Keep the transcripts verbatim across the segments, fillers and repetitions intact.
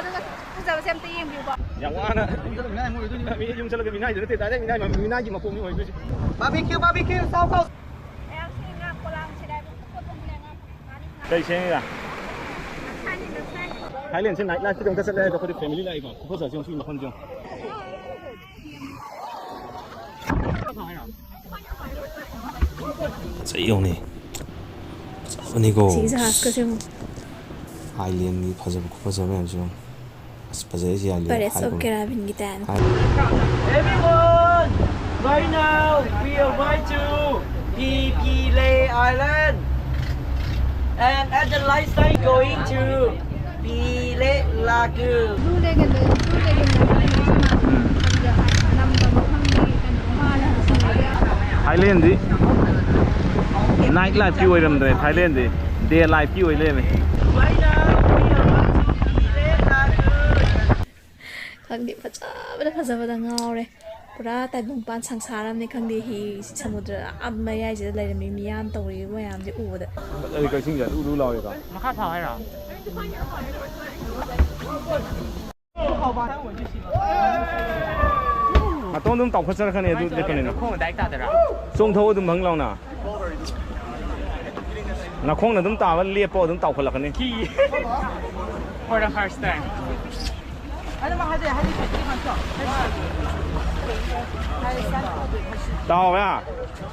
ꯐꯖꯕꯁꯦ ꯑꯝꯇ ꯌꯦꯡꯕꯤꯌꯨꯀꯣ꯫ ꯌꯥꯝ ꯋꯥꯅ ꯃꯤ ꯌꯨꯝ ꯆꯠꯂꯒ ꯃꯤꯅꯥꯏꯗ ꯅꯠꯇꯦ, ꯗꯥꯏꯔꯦꯛ ꯃꯤꯅꯥꯏ, ꯃꯤꯅꯥꯏꯒꯤ ꯃꯀꯣꯛꯅꯤ ꯑꯣꯏꯗꯣꯏꯁꯦ꯫ ꯕꯥꯔꯕꯤꯀ꯭ꯌꯨ, ꯕꯥꯔꯕꯤꯀ꯭ꯌꯨ, ꯁꯥꯎ, ꯁꯥꯎ꯫ ꯃꯌꯥꯝꯁꯤ ꯉꯥ ꯄꯣꯂꯥꯡ ꯁꯦꯒꯥꯏꯕ ꯈꯣꯠꯄ ꯉꯥ ꯀꯩ ꯁꯦꯝꯃꯤꯕ? ꯊꯥꯏꯂꯦꯟꯁꯦ ꯅꯥꯏꯠ ꯂꯥꯏꯐꯀꯤꯗꯃꯛꯇ ꯆꯠꯂꯦ ꯍꯥꯏꯗꯣ ꯑꯩꯈꯣꯏꯗꯤ ꯐꯦꯃꯤꯂꯤ ꯂꯥꯛꯏꯀꯣ꯫ ꯈꯨꯐꯖꯁꯦ ꯌꯦꯡꯉꯨ, ꯁꯤ ꯃꯐꯝꯁꯦ ꯌꯦꯡꯉꯨ꯫ ꯐꯖꯩ ꯌꯦꯡꯉꯨꯅꯦ꯫ ꯐꯖꯕꯅꯤꯀꯣ꯫ ꯁꯤꯒꯤ ꯖꯍꯥꯖꯀꯁꯦ ꯌꯦꯡꯉꯨ꯫ ꯊꯥꯏꯂꯦꯟꯒꯤ ꯐꯖꯕ ꯈꯨꯐꯖ ꯃꯌꯥꯝꯁꯦ ꯌꯦꯡꯉꯨ꯫ ꯑꯁ, ꯐꯖꯩ ꯁꯤ ꯌꯥꯝ ꯂꯩ꯫ Pirates of Caribbean-ꯒꯤ ꯇꯥꯏꯞꯅꯤ꯫ Everyone, right now we arrive to Phi Phi Lay Island, and at the right side going to Phi Lay Lagoon. Blue Lagoon, Blue Lagoon ꯅꯝꯕ ꯃꯐꯝꯒꯤ ꯀꯩꯅꯣ ꯃꯥꯜꯂꯦ꯫ ꯊꯥꯏꯂꯦꯟꯗꯤ ꯅꯥꯏꯠ ꯂꯥꯏꯐꯀꯤ ꯑꯣꯏꯔꯝꯗ꯭ꯔꯦ, ꯊꯥꯏꯂꯦꯟꯗꯤ ꯗꯦ ꯂꯥꯏꯐꯀꯤ ꯑꯣꯏ ꯂꯩꯔꯝꯃꯦ꯫ ꯈꯪꯗꯦ, ꯐꯖꯕꯗ ꯐꯖꯕꯗ ꯉꯥꯎꯔꯦ꯫ ꯄꯨꯔꯥ ꯇꯥꯏꯕꯪꯄꯥꯟ ꯁꯪꯁꯥꯔ ꯑꯃꯅꯦ ꯈꯪꯗꯦ꯫ ꯍꯤ ꯁꯃꯨꯗ꯭ꯔ ꯑꯥ ꯃꯌꯥꯏꯁꯤꯗ ꯂꯩꯔꯝꯃꯤ ꯃꯤꯌꯥꯝ ꯇꯧꯔꯤꯕ ꯃꯌꯥꯝꯁꯦ ꯎꯕꯗ꯫ ꯑꯩ ꯀꯛꯆꯤꯡꯁꯦ ꯂꯨ ꯂꯨ ꯂꯥꯎꯔꯤꯀꯣ꯫ ꯃꯈꯥ ꯊꯥꯎ ꯍꯥꯏꯔꯣ? ꯅꯥꯇꯣꯟ ꯑꯗꯨꯝ ꯇꯥꯎꯈꯠꯆꯔꯛꯀꯅꯤ ꯑꯗꯨ ꯀꯩꯅꯣ꯫ ꯈꯣꯡ direct ꯇꯥꯗꯣꯏꯔꯥ? ꯆꯣꯡꯊꯧ ꯑꯗꯨꯝ ꯐꯪ ꯂꯥꯎꯅ꯫ ꯅꯈꯣꯡꯅ ꯑꯗꯨꯝ ꯇꯥꯕ ꯂꯦꯞꯄꯣ, ꯑꯗꯨꯝ ꯇꯥꯎꯈꯠꯂꯛꯀꯅꯤ꯫ ꯀꯤ꯫ For the first time. ꯇꯥꯎꯋꯦ꯫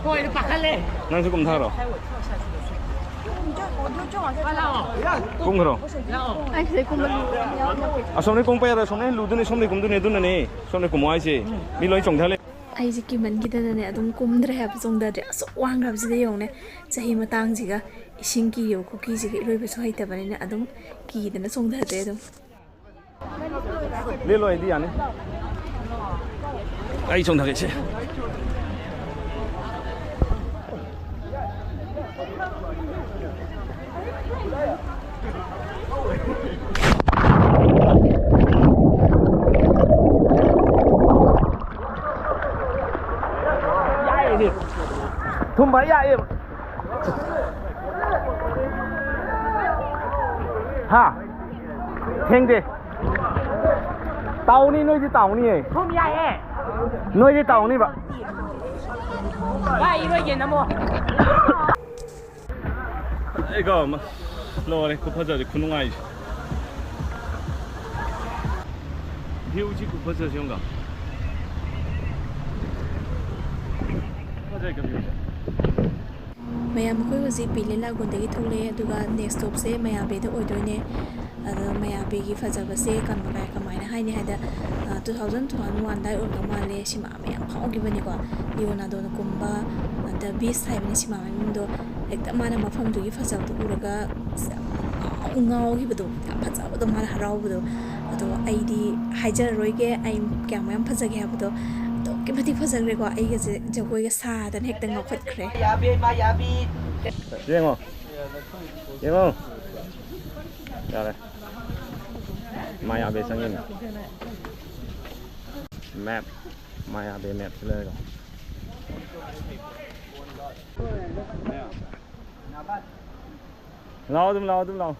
ꯍꯣꯏ, ꯄꯥꯈꯠꯂꯦ꯫ ꯅꯪꯁꯨ ꯀꯨꯝꯊꯔꯣ꯫ ꯀꯨꯝꯈ꯭ꯔꯣ꯫ ꯑꯩ ꯁꯤꯗꯩ ꯀꯨꯝꯕ ꯂꯨ-, ꯑꯁꯣꯝꯗꯩ ꯀꯨꯝꯄ ꯌꯥꯔꯣꯏ, ꯑꯁꯣꯝꯗꯩ ꯂꯨꯗꯣꯏꯅꯦ, ꯁꯣꯝꯗꯩ ꯀꯨꯝꯗꯣꯏꯅꯦ, ꯑꯗꯨꯅꯅꯦ꯫ ꯁꯣꯝꯗ ꯀꯨꯝꯃꯣ ꯍꯥꯏꯁꯦ꯫ ꯃꯤ ꯂꯣꯏ ꯆꯣꯡꯊ ꯂꯩ꯫ ꯑꯩꯁꯦ ꯀꯤꯃꯟꯈꯤꯗꯅꯅꯦ ꯑꯗꯨꯝ ꯀꯨꯝꯗ꯭ꯔꯦ ꯍꯥꯏꯕ, ꯆꯣꯡꯊꯗ꯭ꯔꯦ꯫ ꯑꯁꯨꯛ ꯋꯥꯡꯈ꯭ꯔꯕꯁꯤꯗ ꯌꯦꯡꯉꯨꯅꯦ꯫ ꯆꯍꯤ ꯃꯇꯥꯡꯁꯤꯒ ꯏꯁꯤꯡ ꯀꯤꯌꯦꯕ ꯈꯨꯀꯤꯁꯤꯒ, ꯏꯔꯣꯏꯕꯁꯨ ꯍꯩꯇꯕꯅꯤꯅ ꯑꯗꯨꯝ ꯀꯤꯗꯅ ꯆꯣꯡꯊꯗ꯭ꯔꯦ ꯑꯗꯨꯝ꯫ ꯂꯦꯜꯂꯣ, ꯑꯩꯗꯤ ꯌꯥꯅꯤ꯫ ꯑꯩ ꯆꯣꯡꯊꯒꯦꯁꯦ꯫ ꯊꯨꯝꯕ ꯌꯥꯏꯌꯦꯕ꯫ ꯍꯥ? ꯊꯦꯡꯗꯦ꯫ ꯇꯥꯎꯅꯤ, ꯅꯣꯏꯗꯤ ꯇꯥꯎꯅꯤꯌꯦ꯫ ꯊꯨꯝ ꯌꯥꯏꯍꯦ꯫ ꯅꯣꯏꯗꯤ ꯇꯥꯎꯅꯤꯕ꯫ ꯚꯥꯏ, ꯏꯔꯣꯏꯒꯦ ꯅꯃꯣ꯫ ꯑꯩꯒ ꯑꯃ ꯂꯣꯏꯔꯦ, ꯈꯨꯐꯖꯁꯦ, ꯈꯨꯅꯨꯡꯉꯥꯏꯁꯦ꯫ Viewꯁꯤ ꯈꯨꯐꯖꯁꯦ ꯌꯦꯡꯉꯨꯀꯣ꯫ ꯐꯖꯩꯀꯣ viewꯁꯦ꯫ ꯃꯌꯥꯝ, ꯑꯩꯈꯣꯏ ꯍꯧꯖꯤꯛ ꯄꯤꯂꯦ ꯂꯥꯒꯨꯟꯗꯒꯤ ꯊꯣꯛꯂꯛꯑꯦ, ꯑꯗꯨꯒ next stopꯁꯦ ꯃꯌꯥꯕꯦꯗ ꯑꯣꯏꯗꯣꯏꯅꯦ꯫ ꯑꯗꯣ ꯃꯌꯥꯕꯦꯒꯤ ꯐꯖꯕꯁꯦ ꯀꯃꯥꯏ-, ꯀꯃꯥꯏꯅ ꯍꯥꯏꯅꯤ ꯍꯥꯏꯗ, ꯑ, two thousand twenty-one ꯑꯗꯥꯏ ꯑꯣꯏꯔꯝꯗꯧ ꯃꯥꯜꯂꯦ, ꯁꯤꯃꯥ ꯃꯌꯥꯝ ꯐꯥꯎꯈꯤꯕꯅꯤꯀꯣ꯫ ꯂꯤꯑꯣꯅꯥꯔꯗꯣꯅ ꯀꯨꯝꯕ, ꯑ, The Beast ꯍꯥꯏꯕꯅꯤ ꯁꯤꯃꯥ ꯃꯃꯤꯡꯗꯣ꯫ ꯍꯦꯛꯇ ꯃꯥꯅ ꯃꯐꯝꯗꯨꯒꯤ ꯐꯖꯕꯗꯣ ꯎꯔꯒ ꯑꯁ ꯌꯥꯝ ꯉꯥꯎ-, ꯉꯥꯎꯈꯤꯕꯗꯣ, ꯌꯥꯝ ꯐꯖꯕꯗꯣ, ꯃꯥꯅ ꯍꯔꯥꯎꯕꯗꯣ꯫ ꯑꯗꯣ ꯑꯩꯗꯤ ꯍꯥꯏꯖꯔꯔꯣꯏꯒꯦ, ꯑꯩ ꯀꯌꯥꯃꯨꯛ ꯌꯥꯝ ꯐꯖꯒꯦ ꯍꯥꯏꯕꯗꯣ꯫ ꯑꯗꯨꯛꯀꯤ ꯃꯇꯤꯛ ꯐꯖꯈ꯭ꯔꯦꯀꯣ, ꯑꯩꯒꯁꯦ ꯖꯒꯣꯏꯒ ꯁꯥꯗꯅ ꯍꯦꯛꯇ ꯉꯥꯎꯈꯠꯈ꯭ꯔꯦ꯫ ꯌꯦꯡꯉꯣ, ꯌꯦꯡꯉꯣ, ꯌꯥꯔꯦ꯫ ꯃꯌꯥꯕꯦ ꯆꯪꯉꯤꯅꯦ꯫ Map, ꯃꯌꯥꯕꯦ mapꯁꯤ ꯂꯩꯔꯒ꯫ ꯂꯥꯛꯑꯣ, ꯑꯗꯨꯝ ꯂꯥꯛꯑꯣ, ꯑꯗꯨꯝ ꯂꯥꯛꯑꯣ꯫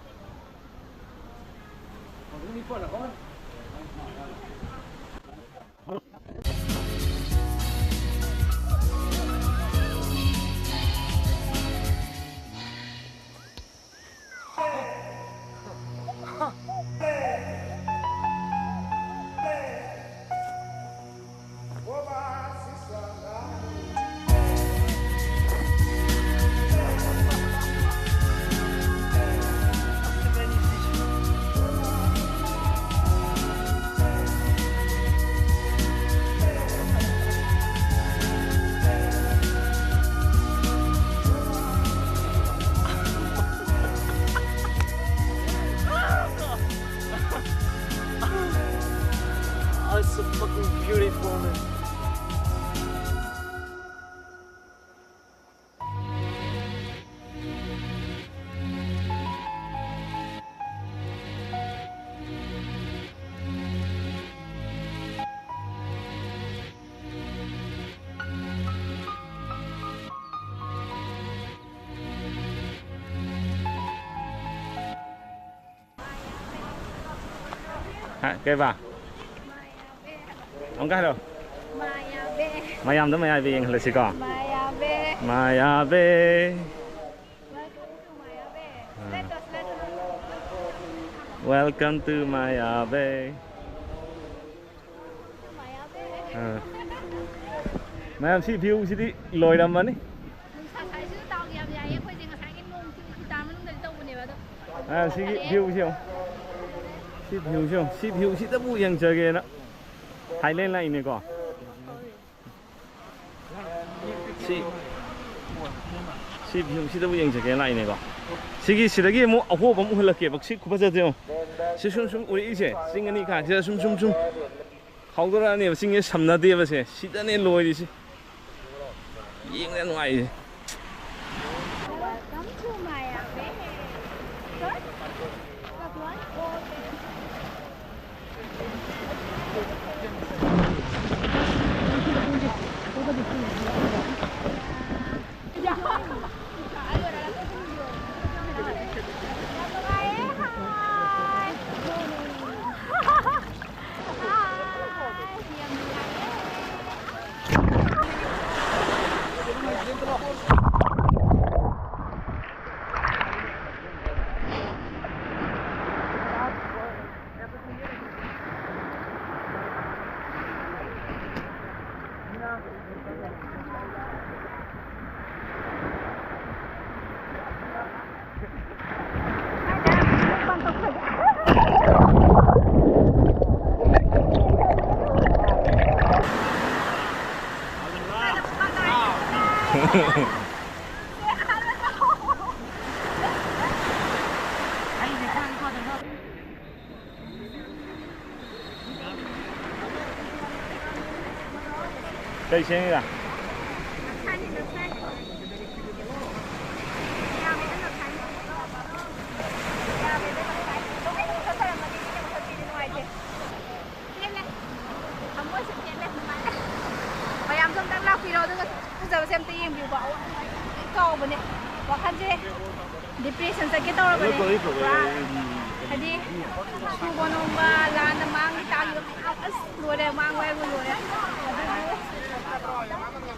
Oh, it's so fucking beautiful, man. ꯍꯥ, ꯀꯩꯕꯥ? ꯑꯃꯨꯛꯀ ꯍꯥꯏꯔꯣ꯫ ꯃꯌꯥꯝꯗ ꯃꯌꯥꯏꯕ ꯌꯦꯡꯍꯜꯂꯁꯤꯀꯣ꯫ ꯃꯌꯥꯕꯦ꯫ Welcome to ꯃꯌꯥꯕꯦ꯫ ꯑꯥ꯫ ꯃꯌꯥꯝ, ꯁꯤ view ꯁꯤꯗꯤ ꯂꯣꯏꯔꯝꯃꯅꯤ꯫ ꯅꯨꯡꯁꯥ ꯁꯥꯏꯁꯤꯁꯨ ꯗꯥꯎ ꯌꯥꯝ ꯌꯥꯏꯌꯦ꯫ ꯑꯩꯈꯣꯏꯁꯦ ꯉꯁꯥꯏꯒꯤ ꯅꯣꯡ ꯆꯨ ꯆꯨ ꯇꯥ ꯃꯅꯨꯡꯗꯗꯤ ꯇꯧꯕꯅꯦꯕ ꯑꯗꯣ꯫ ꯑꯥ, ꯁꯤꯒꯤ view ꯁꯤ ꯌꯦꯡꯉꯨ꯫ ꯁꯤ view ꯁꯤ ꯌꯦꯡꯉꯨ꯫ ꯁꯤ view ꯁꯤꯗꯕꯨ ꯌꯦꯡꯖꯒꯦꯅ Thailand ꯂꯥꯛꯏꯅꯦꯀꯣ꯫ ꯁꯤ, ꯁꯤ view ꯁꯤꯗꯕꯨ ꯌꯦꯡꯖꯒꯦꯅ ꯂꯥꯛꯏꯅꯦꯀꯣ꯫ ꯁꯤꯒꯤ, ꯁꯤꯗꯒꯤ ꯑꯃꯨꯛ ꯑꯍꯣꯕ ꯑꯃ ꯎꯍꯜꯂꯛꯀꯦꯕ꯫ ꯁꯤ ꯈꯨꯐꯖꯁꯦ ꯌꯦꯡꯉꯨ꯫ ꯁꯤ ꯁꯨꯝ ꯁꯨꯝ ꯎꯔꯛꯏꯁꯦ, ꯆꯤꯡ ꯑꯅꯤ ꯀꯥꯁꯤꯗ ꯁꯨꯝ ꯁꯨꯝ ꯁꯨꯝ ꯍꯧꯗꯣꯔꯛꯑꯅꯦꯕ꯫ ꯆꯤꯡꯁꯦ ꯁꯝꯅꯗꯦꯕꯁꯦ, ꯁꯤꯗꯅꯦ ꯂꯣꯏꯔꯤꯁꯦ꯫ ꯌꯦꯡꯕꯗ ꯅꯨꯡꯉꯥꯏꯔꯤꯁꯦ꯫ Welcome to Mayapey. First, ꯀꯩ ꯁꯦꯝꯃꯤꯕ? ꯃꯌꯥꯝꯁꯨ ꯑꯝꯇꯪ ꯂꯥꯛꯄꯤꯔꯣ, ꯑꯗꯨꯒ ꯐꯖꯕꯁꯦ ꯑꯝꯇ ꯌꯦꯡꯕꯤꯌꯨꯕ꯫ ꯑꯋꯥ, ꯂꯣꯏ ꯀꯥꯎꯕꯅꯦ꯫ ꯋꯥꯈꯜꯁꯦ depression ꯆꯠꯀꯦ ꯇꯧꯔꯕꯅꯦ꯫ ꯄꯨꯔꯥ꯫ ꯍꯥꯏꯗꯤ ꯁꯨꯕ ꯅꯣꯝꯕ, ꯂꯥꯟꯅ ꯃꯥꯡꯒꯤ ꯇꯥꯈꯤꯕ ꯃꯌꯥꯝ, ꯑꯁ, ꯂꯣꯏꯔꯦ, ꯃꯥꯡꯕ ꯍꯥꯏꯕꯨ ꯂꯣꯏꯔꯦ꯫ ꯑꯗꯨꯕꯨ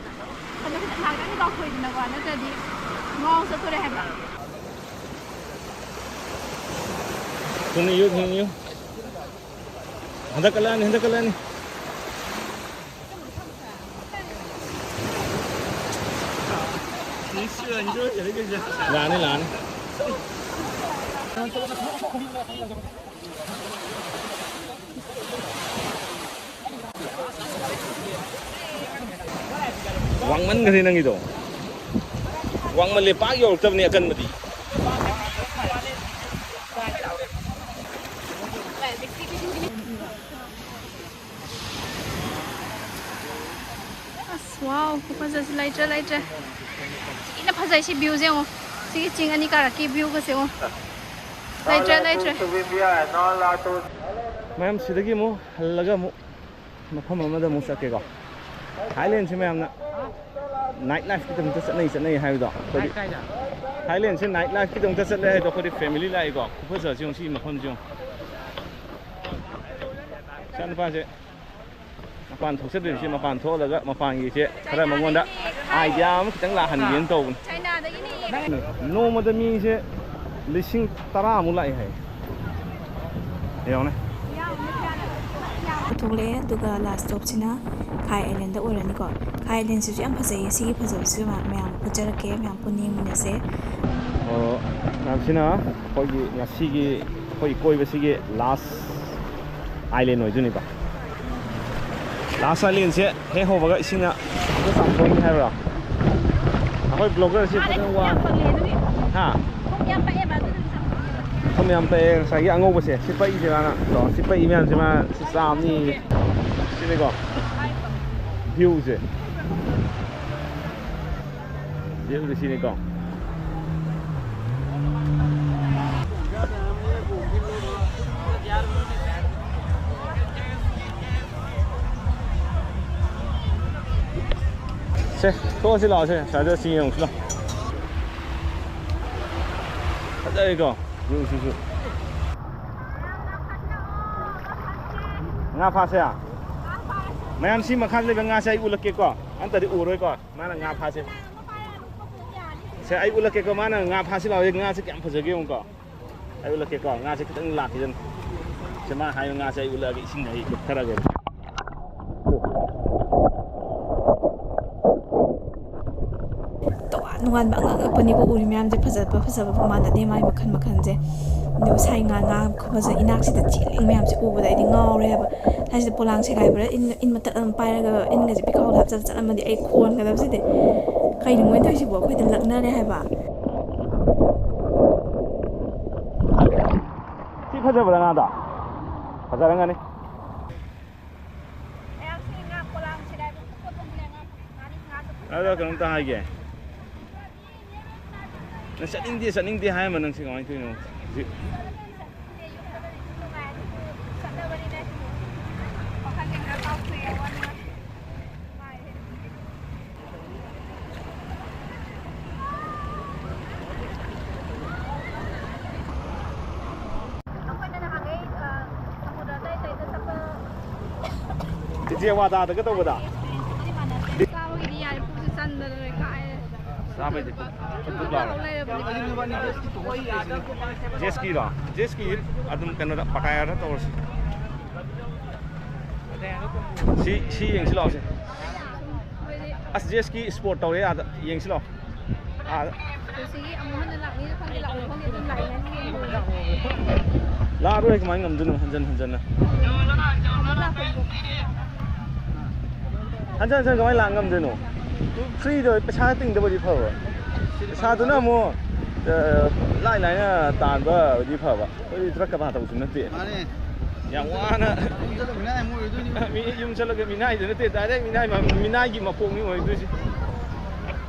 ꯑꯗꯣ ꯉꯥꯏꯍꯥꯛꯇꯪ ꯆꯥꯎꯊꯣꯛꯏꯗꯅꯀꯣ, ꯅꯠꯇ꯭ꯔꯗꯤ ꯉꯥꯎ ꯆꯠꯇꯣꯔꯦ ꯍꯥꯏꯕ꯫ ꯊꯨꯅ ꯏꯌꯨ, ꯊꯨꯅ ꯏꯌꯨ꯫ ꯍꯟꯗꯛ ꯀꯜꯂꯛꯑꯅꯤ, ꯍꯟꯗꯛ ꯀꯜꯂꯛꯑꯅꯤ꯫ ꯂꯥꯛꯑꯅꯤ, ꯂꯥꯛꯑꯅꯤ꯫ ꯋꯥꯡꯃꯟꯈ꯭ꯔꯦ ꯅꯪꯒꯤꯗꯣ꯫ ꯋꯥꯡꯃꯜꯂꯦ, ꯄꯥꯛ ꯌꯧꯔꯛꯇꯕꯅꯦ ꯑꯀꯟꯕꯗꯤ꯫ ꯑꯁ, ꯋꯥꯎ, ꯈꯨꯐꯖꯁꯤ ꯂꯩꯇ꯭ꯔꯦ, ꯂꯩꯇ꯭ꯔꯦ꯫ ꯊꯤꯅ ꯐꯖꯩ ꯁꯤ viewꯁꯦ ꯌꯦꯡꯉꯣ꯫ ꯁꯤꯒꯤ ꯆꯤꯡ ꯑꯅꯤ ꯀꯥꯔꯛꯀꯤ viewꯒꯁꯦ ꯌꯦꯡꯉꯣ꯫ ꯂꯩꯇ꯭ꯔꯦ, ꯂꯩꯇ꯭ꯔꯦ꯫ ꯃꯌꯥꯝ ꯁꯤꯗꯒꯤ ꯑꯃꯨꯛ ꯍꯜꯂꯒ ꯑꯃꯨꯛ ꯃꯐꯝ ꯑꯃꯗ ꯑꯃꯨꯛ ꯆꯠꯀꯦꯀꯣ꯫ ꯊꯥꯏꯂꯦꯟꯁꯦ ꯃꯌꯥꯝꯅ night lifeꯀꯤꯗꯃꯛꯇ ꯆꯠꯅꯩ, ꯆꯠꯅꯩ ꯍꯥꯏꯕꯗꯣ ꯑꯩꯈꯣꯏꯗꯤ꯫ ꯊꯥꯏꯂꯦꯟꯁꯦ night lifeꯀꯤꯗꯃꯛꯇ ꯆꯠꯂꯦ ꯍꯥꯏꯗꯣ ꯑꯩꯈꯣꯏꯗꯤ family ꯂꯥꯛꯏꯀꯣ꯫ ꯈꯨꯐꯖꯁꯤ ꯌꯦꯡꯉꯨ, ꯁꯤ ꯃꯐꯝꯁꯤ ꯌꯦꯡꯉꯨ꯫ ꯏꯆꯥ ꯅꯨꯄꯥꯁꯦ ꯃꯄꯥꯟ ꯊꯣꯛꯆꯗꯣꯏꯁꯦ, ꯃꯄꯥꯟ ꯊꯣꯛꯍꯜꯂꯒ ꯃꯄꯥꯟꯒꯤꯁꯦ ꯈꯔ ꯃꯉꯣꯟꯗ idea ꯑꯃ ꯈꯤꯇꯪ ꯂꯥꯛꯍꯟꯒꯦꯅ ꯇꯧꯕꯅꯤ꯫ ꯆꯥꯏꯅꯥꯗꯒꯤꯅꯦ꯫ ꯅꯣꯡꯃꯗ ꯃꯤꯁꯦ ꯂꯤꯁꯤꯡ ꯇꯔꯥꯃꯨꯛ ꯂꯥꯛꯑꯦ ꯍꯥꯏ꯫ ꯌꯦꯡꯉꯨꯅꯦ꯫ ꯊꯣꯛꯂꯛꯑꯦ, ꯑꯗꯨꯒ last stopꯁꯤꯅ ꯈꯥꯏ islandꯗ ꯑꯣꯏꯔꯅꯤꯀꯣ꯫ ꯈꯥꯏ islandꯁꯤꯁꯨ ꯌꯥꯝ ꯐꯖꯩꯌꯦ꯫ ꯁꯤꯒꯤ ꯐꯖꯕꯁꯤꯁꯨ ꯃꯌꯥꯝ ꯎꯠꯆꯔꯛꯀꯦ, ꯃꯌꯥꯝ ꯄꯨꯟꯅ ꯌꯦꯡꯃꯤꯟꯅꯁꯦ꯫ ꯑꯣ, ꯃꯌꯥꯝꯁꯤꯅ ꯑꯩꯈꯣꯏꯒꯤ ꯉꯁꯤꯒꯤ ꯑꯩꯈꯣꯏ ꯀꯣꯏꯕꯁꯤꯒꯤ last island ꯑꯣꯏꯗꯣꯏꯅꯤꯀꯣ꯫ Last islandꯁꯦ ꯍꯦꯛ ꯍꯧꯕꯒ ꯏꯁꯤꯡꯅ ꯑꯝꯇ ꯆꯥꯝꯊꯣꯛꯑꯅꯤ ꯍꯥꯏꯕ꯭ꯔꯣ? ꯑꯩꯈꯣꯏ vloggerꯁꯤ ꯐꯖꯅ ꯋꯥ-, ꯍꯥ? ꯁꯨꯝ ꯌꯥꯝ ꯄꯛꯑꯦ ꯉꯁꯥꯏꯒꯤ ꯑꯉꯧꯕꯁꯦ, ꯁꯤ ꯄꯛꯏꯁꯦ ꯃꯥꯅ, ꯇꯣ, ꯁꯤ ꯄꯛꯏ ꯃꯌꯥꯝꯁꯦ ꯃꯥ ꯁꯤ ꯆꯥꯝꯅꯤ꯫ ꯁꯤꯅꯤꯀꯣ viewꯁꯦ꯫ Viewꯁꯦ ꯁꯤꯅꯤꯀꯣ꯫ ꯁꯦ, ꯊꯣꯛꯑꯁꯤ ꯂꯥꯛꯑꯣꯁꯦ, ꯁ꯭ꯋꯥꯏꯗ ꯆꯤꯡ ꯌꯦꯡꯉꯨꯁꯤ ꯂꯥꯛꯑꯣ꯫ ꯐꯖꯔꯦꯀꯣ viewꯁꯤꯁꯨ꯫ ꯉꯥ ꯐꯥꯁꯦ꯫ ꯃꯌꯥꯝ ꯁꯤ ꯃꯈꯥꯗ ꯂꯩꯕ ꯉꯥꯁꯦ ꯑꯩ ꯎꯠꯂꯛꯀꯦꯀꯣ꯫ ꯑꯝꯇꯗꯤ ꯎꯔꯣꯏꯀꯣ꯫ ꯃꯥꯅ ꯉꯥ ꯐꯥꯁꯦ꯫ ꯁꯦ, ꯑꯩ ꯎꯠꯂꯛꯀꯦꯀꯣ꯫ ꯃꯥꯅ ꯉꯥ ꯐꯥꯁꯤ ꯂꯥꯎꯋꯦ꯫ ꯉꯥꯁꯦ ꯀꯌꯥꯝ ꯐꯖꯒꯦ ꯌꯦꯡꯉꯨꯀꯣ꯫ ꯑꯩ ꯎꯠꯂꯛꯀꯦꯀꯣ꯫ ꯉꯥꯁꯦ ꯈꯤꯇꯪ ꯂꯥꯛꯈꯤꯁꯅꯨ꯫ ꯁꯦ, ꯃꯥ ꯍꯥꯏꯕ ꯉꯥꯁꯦ ꯑꯩ ꯎꯠꯂꯛꯑꯒꯦ꯫ ꯏꯁꯤꯡꯗ ꯑꯩ ꯂꯨꯞꯊꯔꯒꯦ꯫ ꯇꯣꯉꯥꯟ ꯇꯣꯉꯥꯟꯕ ꯑꯉꯛ ꯑꯉꯛꯄꯅꯤꯀꯣ ꯎꯔꯤ ꯃꯌꯥꯝꯁꯦ꯫ ꯐꯖꯕ ꯐꯖꯕ ꯃꯥꯟꯅꯗꯦ ꯃꯥꯏ ꯃꯈꯜ ꯃꯈꯜꯁꯦ꯫ ꯑꯗꯨꯒ ꯁꯥꯏ ꯉꯥ, ꯉꯥ ꯐꯖ ꯏꯅꯥꯛꯁꯤꯗ ꯆꯦꯜꯂꯤ ꯃꯌꯥꯝꯁꯦ ꯎꯕꯗ ꯑꯩꯗꯤ ꯉꯥꯎꯔꯦ ꯍꯥꯏꯕ꯫ ꯁꯥꯏꯁꯤꯗ ꯄꯣꯂꯥꯡ ꯁꯦꯒꯥꯏꯕ꯭ꯔꯥ, ꯏꯟ, ꯏꯟ ꯃꯇꯠ ꯑꯃ ꯄꯥꯏꯔꯒ ꯏꯟꯒꯁꯦ ꯄꯤꯈꯥꯎꯗ ꯍꯥꯞꯆꯜꯂ ꯆꯠꯂꯝꯃꯗꯤ ꯑꯩ ꯈꯣꯟꯒꯗꯕꯁꯤꯗꯤ꯫ ꯀꯩꯅꯣ ꯃꯣꯏꯅ ꯇꯧꯔꯤꯁꯤꯕꯣ? ꯑꯩꯈꯣꯏꯗ ꯂꯛꯅꯔꯦ ꯍꯥꯏꯕ꯫ ꯁꯤ ꯐꯖꯕ꯭ꯔꯥ ꯉꯥꯗꯣ? ꯐꯖꯔꯝꯒꯅꯤ꯫ ꯃꯌꯥꯝꯁꯤ ꯉꯥ ꯄꯣꯂꯥꯡ ꯁꯦꯒꯥꯏꯕ ꯈꯣꯠꯄ ꯊꯝꯕꯅꯦ꯫ ꯉꯥ, ꯉꯥꯔꯤ ꯉꯥꯗꯣ ꯑꯗꯣ ꯀꯩꯅꯣꯝꯇ ꯍꯥꯏꯒꯦ꯫ ꯅꯪ ꯆꯠꯅꯤꯡꯗꯦ, ꯆꯠꯅꯤꯡꯗꯦ ꯍꯥꯏꯔꯝꯕ ꯅꯪꯁꯦ ꯀꯃꯥꯏꯅ ꯇꯧꯔꯤꯅꯣ? ꯍꯧꯖꯤꯛ ꯏꯆꯦ ꯋꯥꯗꯥꯗꯒ ꯇꯧꯕꯗ꯫ ꯆꯥꯕꯒꯤꯗꯤ ꯌꯥꯔꯦ, ꯄꯨꯛꯁꯦ ꯆꯟꯗꯅ ꯂꯣꯏ ꯀꯥꯏꯔꯦ꯫ ꯆꯥꯕꯩꯗꯤ ꯄꯨꯛ ꯄꯨꯛ ꯄꯨꯛ ꯂꯥꯎꯔꯦ꯫ ꯂꯩꯔꯕꯅꯦ꯫ ꯖꯦꯁꯀꯤꯔꯣ? ꯖꯦꯁꯀꯤ ꯑꯗꯨꯝ ꯀꯩꯅꯣꯗ ꯄꯀꯥꯌꯥꯗ ꯇꯧꯔꯁꯤ꯫ ꯁꯤ, ꯁꯤ ꯌꯦꯡꯁꯤ ꯂꯥꯛꯑꯣꯁꯦ꯫ ꯑꯁ, ꯖꯦꯁꯀꯤ ꯁ꯭ꯄꯣꯔꯠ ꯇꯧꯔꯦ ꯑꯥꯗ꯫ ꯌꯦꯡꯁꯤ ꯂꯥꯛꯑꯣ꯫ ꯑꯥꯗ꯫ ꯁꯤꯒꯤ ꯑꯃꯨꯛ ꯍꯟꯅ ꯂꯥꯛꯅꯤꯅ ꯈꯪꯗꯦ, ꯂꯥꯛꯑꯣ ꯈꯪꯗꯦ, ꯑꯗꯨꯝ ꯂꯥꯛꯑꯦ꯫ ꯂꯥꯛꯑꯔꯣꯏ, ꯀꯃꯥꯏꯅ ꯉꯝꯗꯣꯏꯅꯣ ꯍꯟꯖꯟ ꯍꯟꯖꯟꯅ? ꯑꯃꯨꯛ ꯂꯥꯛꯄꯗꯣ꯫ ꯍꯟꯖꯟ ꯍꯟꯖꯟ ꯀꯃꯥꯏꯅ ꯂꯥꯛ ꯉꯝꯗꯣꯏꯅꯣ? ꯐ꯭ꯔꯤꯗ ꯄꯩꯁꯥ ꯇꯤꯡꯗꯕ ꯑꯣꯏꯗꯤ ꯐꯕ꯫ ꯄꯩꯁꯥꯗꯨꯅ ꯑꯃꯨꯛ, ꯑ, ꯂꯥꯏ ꯂꯥꯏꯅ ꯇꯥꯟꯕ ꯑꯣꯏꯗꯤ ꯐꯕ꯫ ꯑꯩꯈꯣꯏꯗꯤ ꯗ꯭ꯔꯒꯀ ꯄꯥꯟ ꯇꯧꯕꯁꯨ ꯅꯠꯇꯦ꯫ ꯃꯥꯅꯦ꯫ ꯌꯥꯝ ꯋꯥꯅ ꯌꯨꯝ ꯆꯠꯂꯒ ꯃꯤꯅꯥꯏ ꯑꯃꯨꯛ ꯑꯣꯏꯗꯣꯏꯅꯤ꯫ ꯃꯤ-, ꯌꯨꯝ ꯆꯠꯂꯒ ꯃꯤꯅꯥꯏꯗ ꯅꯠꯇꯦ, direct ꯃꯤꯅꯥꯏ ꯃ-, ꯃꯤꯅꯥꯏꯒꯤ ꯃꯄꯣꯛꯅꯤ ꯑꯣꯏꯗꯣꯏꯁꯦ꯫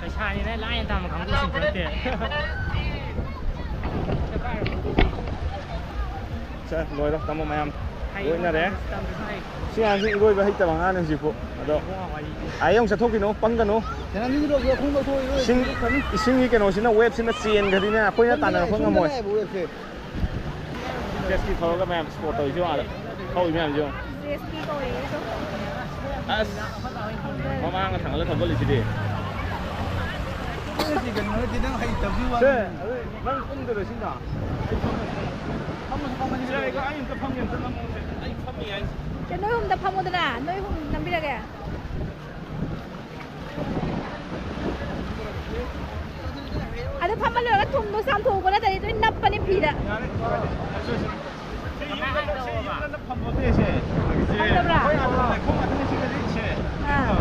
ꯄꯩꯁꯥꯅꯤꯅ ꯂꯥꯏꯅ ꯇꯥꯟꯕ ꯀꯥꯡꯕꯨꯁꯤꯡꯗꯨ ꯅꯠꯇꯦ꯫ ꯁꯦ, ꯂꯣꯏꯔꯣ, ꯇꯝꯃꯣ ꯃꯌꯥꯝ꯫ ꯍꯩ ꯂꯣꯏꯅꯔꯦ꯫ ꯇꯝꯕꯁꯨ ꯍꯩ꯫ ꯁꯤ ꯑꯉꯥꯡꯁꯤ ꯏꯔꯣꯏꯕ ꯍꯩꯇꯕ ꯑꯉꯥꯡꯅꯤ ꯍꯧꯖꯤꯛꯄꯨ꯫ ꯑꯗꯣ ꯏꯕꯨꯡꯉꯣ ꯋꯥꯔꯤꯗꯤ꯫ ꯑꯥ ꯌꯧ ꯆꯠꯊꯣꯛꯈꯤꯅꯨ, ꯄꯪꯒꯅꯨ꯫ ꯁꯦꯅꯥꯅꯤꯁꯤ ꯂꯧꯊꯣꯛꯑꯣ, ꯈꯣꯡ ꯂꯧꯊꯣꯛꯑꯣ, ꯏꯔꯣꯏ ꯏꯁꯤꯡ, ꯐꯅꯤ꯫ ꯏꯁꯤꯡꯒꯤ ꯀꯩꯅꯣꯁꯤꯅ, ꯋꯦꯞꯁꯤꯅ ꯆꯦꯟꯈ꯭ꯔꯗꯤꯅꯦ, ꯑꯩꯈꯣꯏꯅ ꯇꯥꯟꯅꯔꯛꯄ ꯁꯣꯝꯗ ꯉꯝꯃꯣꯏ꯫ ꯂꯥꯛꯑꯦꯕ ꯋꯦꯞꯁꯦ꯫ ꯀꯤ ꯊꯧꯔꯒ ꯃꯌꯥꯝ ꯁ꯭ꯄꯣꯔꯠ ꯇꯧꯔꯤꯁꯦ ꯌꯦꯡꯉꯣ ꯑꯥꯗ꯫ ꯊꯧꯔꯤ ꯃꯌꯥꯝꯁꯦ ꯌꯦꯡꯉꯣ꯫ ꯖꯦꯁꯀꯤ ꯀꯧꯔꯤꯁꯦ꯫ ꯑꯁ! ꯃꯃꯥꯡꯒ ꯊꯥꯡꯒꯠꯂ ꯊꯧꯒꯠꯂꯤꯁꯤꯗꯤ꯫ ꯁꯤ ꯀꯩꯅꯣ, ꯅꯪ ꯍꯩꯇꯕꯒꯤ ꯋꯥꯅꯤ꯫ ꯁꯦ, ꯑꯗꯨ ꯅꯪ ꯀꯨꯝꯗꯣꯏꯔꯣ ꯁꯤꯗ? ꯑꯩ ꯐꯝꯃꯁꯦ꯫ ꯐꯝꯃꯁꯦ, ꯐꯝꯃꯁꯦ꯫ ꯁꯦ, ꯑꯩ ꯑꯝꯇ ꯐꯝꯒꯦ, ꯑꯝꯇ ꯅꯝꯃꯣꯁꯦ꯫ ꯑꯩ ꯐꯝꯃꯤ ꯍꯥꯏꯁꯦ꯫ ꯁꯦ, ꯅꯣꯏ ꯑꯍꯨꯝꯗ ꯐꯝꯃꯣꯗꯅ, ꯅꯣꯏ ꯑꯍꯨꯝ ꯅꯝꯕꯤꯔꯒꯦ꯫ ꯑꯗꯨ ꯐꯝꯕ ꯂꯣꯏꯔꯒ ꯊꯨꯝꯗꯣ ꯆꯥꯝꯊꯣꯛꯎꯕ ꯅꯠꯇ꯭ꯔꯗꯤ ꯂꯣꯏ ꯅꯞꯄꯅꯤ ꯐꯤꯗ꯫ ꯐꯝꯗꯕ꯭ꯔꯥ? ꯑꯥ꯫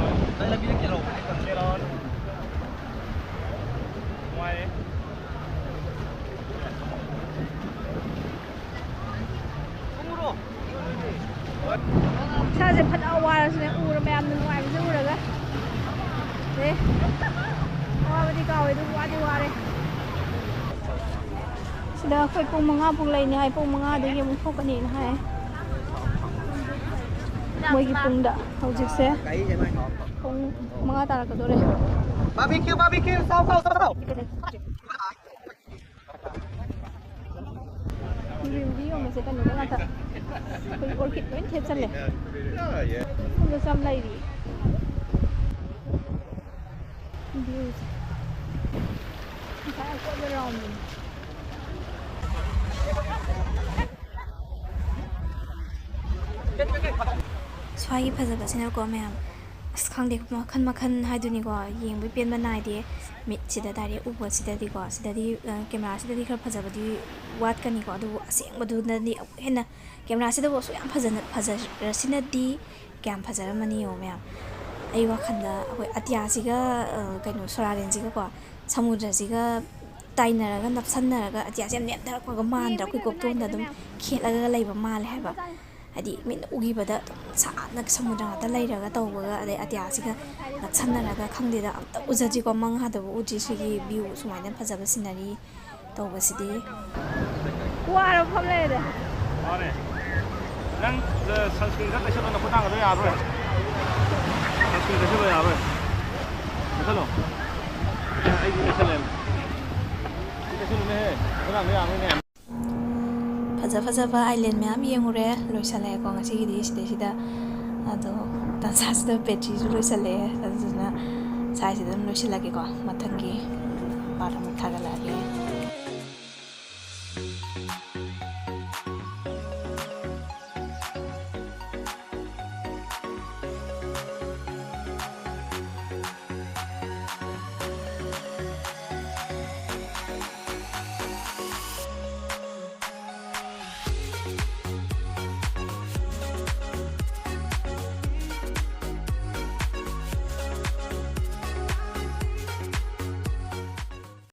ꯏꯁꯥꯁꯦ ꯐꯅ ꯋꯥꯔꯁꯨꯅꯦ, ꯎꯔ ꯃꯌꯥꯝꯅ ꯅꯨꯡꯉꯥꯏꯕꯁꯦ ꯎꯔꯒ꯫ ꯑꯦ, ꯑꯋꯥꯕꯗꯤ ꯀꯥꯎꯋꯦ, ꯑꯗꯨꯕꯨ ꯋꯥꯗꯤ ꯋꯥꯔꯦ꯫ ꯁꯤꯗ ꯑꯩꯈꯣꯏ ꯄꯨꯡ ꯃꯉꯥ ꯐꯥꯎ ꯂꯩꯅꯤ ꯍꯥꯏ, ꯄꯨꯡ ꯃꯉꯥꯗꯒꯤ ꯑꯃꯨꯛ ꯊꯣꯛꯀꯅꯤꯅ ꯍꯥꯏ꯫ ꯃꯣꯏꯒꯤ ꯄꯨꯡꯗ ꯍꯧꯖꯤꯛꯁꯦ ꯄꯨꯡ ꯃꯉꯥ ꯇꯥꯔꯛꯀꯗꯣꯔꯦ꯫ Barbecue, barbecue, ꯁꯥꯎ, ꯁꯥꯎ, ꯁꯥꯎ, ꯁꯥꯎ꯫ ꯒ꯭ꯔꯤꯟꯗꯤ ꯌꯣꯟꯕꯁꯦ ꯀꯩꯅꯣꯗ ꯉꯥꯛꯇ꯫ ꯑꯩꯈꯣꯏ ꯑꯣꯔꯀꯤꯗ ꯂꯣꯏ ꯊꯦꯠꯆꯜꯂꯦ꯫ ꯁꯣꯝꯗ ꯆꯝ ꯂꯩꯔꯤ꯫ ꯚ꯭ꯌꯨꯁꯦ꯫ ꯉꯁꯥꯏ ꯑꯀꯣꯏꯕ ꯔꯥꯎꯟꯗꯨꯅꯤ꯫ ꯁ꯭ꯋꯥꯏꯒꯤ ꯐꯖꯕꯁꯤꯅꯀꯣ ꯃꯌꯥꯝ, ꯑꯁ ꯈꯪꯗꯦ, ꯃꯈꯟ ꯃꯈꯟ ꯍꯥꯏꯗꯨꯅꯤꯀꯣ, ꯌꯦꯡꯕꯩ ꯄꯦꯟꯕ ꯅꯥꯏꯗꯦ꯫ ꯃꯤꯠꯁꯤꯗ ꯗꯥꯏꯔꯦꯛ ꯎꯕꯁꯤꯗꯗꯤꯀꯣ, ꯁꯤꯗꯗꯤ, ꯑ, ꯀꯦꯃꯦꯔꯥꯁꯤꯗꯗꯤ ꯈꯔ ꯐꯖꯕꯗꯤ ꯋꯥꯠꯀꯅꯤꯀꯣ, ꯑꯗꯨꯕꯨ ꯑꯁꯦꯡꯕꯗꯨꯅꯗꯤ ꯑꯃꯨꯛ ꯍꯦꯟꯅ, ꯀꯦꯃꯦꯔꯥꯁꯤꯗꯕꯨ ꯑꯁꯨꯛ ꯌꯥꯝ ꯐꯖꯅ, ꯐꯖꯔꯁꯤꯅꯗꯤ ꯀꯌꯥꯝ ꯐꯖꯔꯝꯃꯅꯤ ꯌꯦꯡꯉꯣ ꯃꯌꯥꯝ꯫ ꯑꯩ ꯋꯥꯈꯜꯗ ꯑꯩꯈꯣꯏ ꯑꯇꯤꯌꯥꯁꯤꯒ, ꯑ, ꯀꯩꯅꯣ, ꯁꯣꯔꯥꯔꯦꯟꯁꯤꯒꯀꯣ, ꯁꯃꯨꯗ꯭ꯔꯁꯤꯒ ꯇꯥꯏꯅꯔꯒ, ꯅꯞꯁꯟꯅꯔꯒ, ꯑꯇꯤꯌꯥꯁꯦ ꯌꯥꯝ ꯅꯦꯝꯊꯔꯛꯄꯒ ꯃꯥꯟꯗ꯭ꯔꯥ? ꯑꯩꯈꯣꯏ ꯀꯣꯛꯇꯣꯟꯗ ꯑꯗꯨꯝ ꯈꯦꯠꯂꯒ ꯂꯩꯕ ꯃꯥꯜꯂꯦ ꯍꯥꯏꯕ꯫ ꯍꯥꯏꯗꯤ ꯃꯤꯠꯅ ꯎꯈꯤꯕꯗ ꯑꯗꯨꯝ ꯁꯥꯟꯅ ꯁꯃꯨꯗ꯭ꯔ ꯉꯥꯛꯇ ꯂꯩꯔꯒ ꯇꯧꯕꯒ, ꯑꯗꯩ ꯑꯇꯤꯌꯥꯁꯤꯒ ꯅꯛꯁꯟꯅꯔꯒ, ꯈꯪꯗꯦꯗ, ꯑꯝꯇ ꯎꯖꯗ꯭ꯔꯤꯀꯣ, ꯃꯪ ꯍꯥꯗꯕꯨ ꯎꯗ꯭ꯔꯤ ꯁꯤꯒꯤ ꯚ꯭ꯌꯨ ꯁꯨꯃꯥꯏꯅ ꯐꯖꯕ ꯁꯤꯅꯔꯤ ꯇꯧꯕꯁꯤꯗꯤ꯫ ꯋꯥꯔꯕ ꯐꯝ ꯂꯩꯔꯦ꯫ ꯃꯥꯅꯦ꯫ ꯅꯪ, ꯑ, ꯁꯟꯁꯀ꯭ꯔꯤꯟ ꯈꯔ ꯇꯩꯁꯜꯂꯣ, ꯅꯈꯨꯠ ꯅꯥꯒꯗꯣ ꯌꯥꯔꯔꯣꯏ꯫ ꯁꯟꯁꯀ꯭ꯔꯤꯟ ꯇꯩꯁꯜꯂꯣ, ꯌꯥꯔꯔꯣꯏ꯫ ꯇꯩꯁꯜꯂꯣ꯫ ꯑꯦ, ꯑꯩꯗꯤ ꯇꯩꯁꯜꯂꯦ꯫ ꯁꯤ ꯇꯩꯁꯜꯂꯨꯅꯦꯍꯦ, ꯅꯈꯨꯠ ꯅꯥꯒꯗꯣ ꯌꯥꯔꯔꯣꯏꯅꯦ꯫ ꯐꯖ ꯐꯖꯕ ꯑꯥꯏꯂꯦꯟ ꯃꯌꯥꯝ ꯌꯦꯡꯉꯨꯔꯦ꯫ ꯂꯣꯏꯁꯜꯂꯛꯑꯦꯀꯣ ꯉꯁꯤꯒꯤꯗꯤ ꯁꯤꯗꯩꯁꯤꯗ꯫ ꯑꯗꯣ ꯇꯥꯟꯖꯥꯁꯤꯗ ꯕꯦꯇ꯭ꯔꯤꯁꯨ ꯂꯣꯏꯁꯜꯂꯛꯑꯦ, ꯑꯗꯨꯗꯨꯅ ꯁ꯭ꯋꯥꯏꯁꯤꯗ ꯑꯗꯨꯝ ꯂꯣꯏꯁꯤꯜꯂꯒꯦꯀꯣ꯫ ꯃꯊꯪꯒꯤ ꯄꯥꯔꯠ ꯑꯃꯨꯛ ꯊꯥꯒꯠꯂꯛꯑꯒꯦ꯫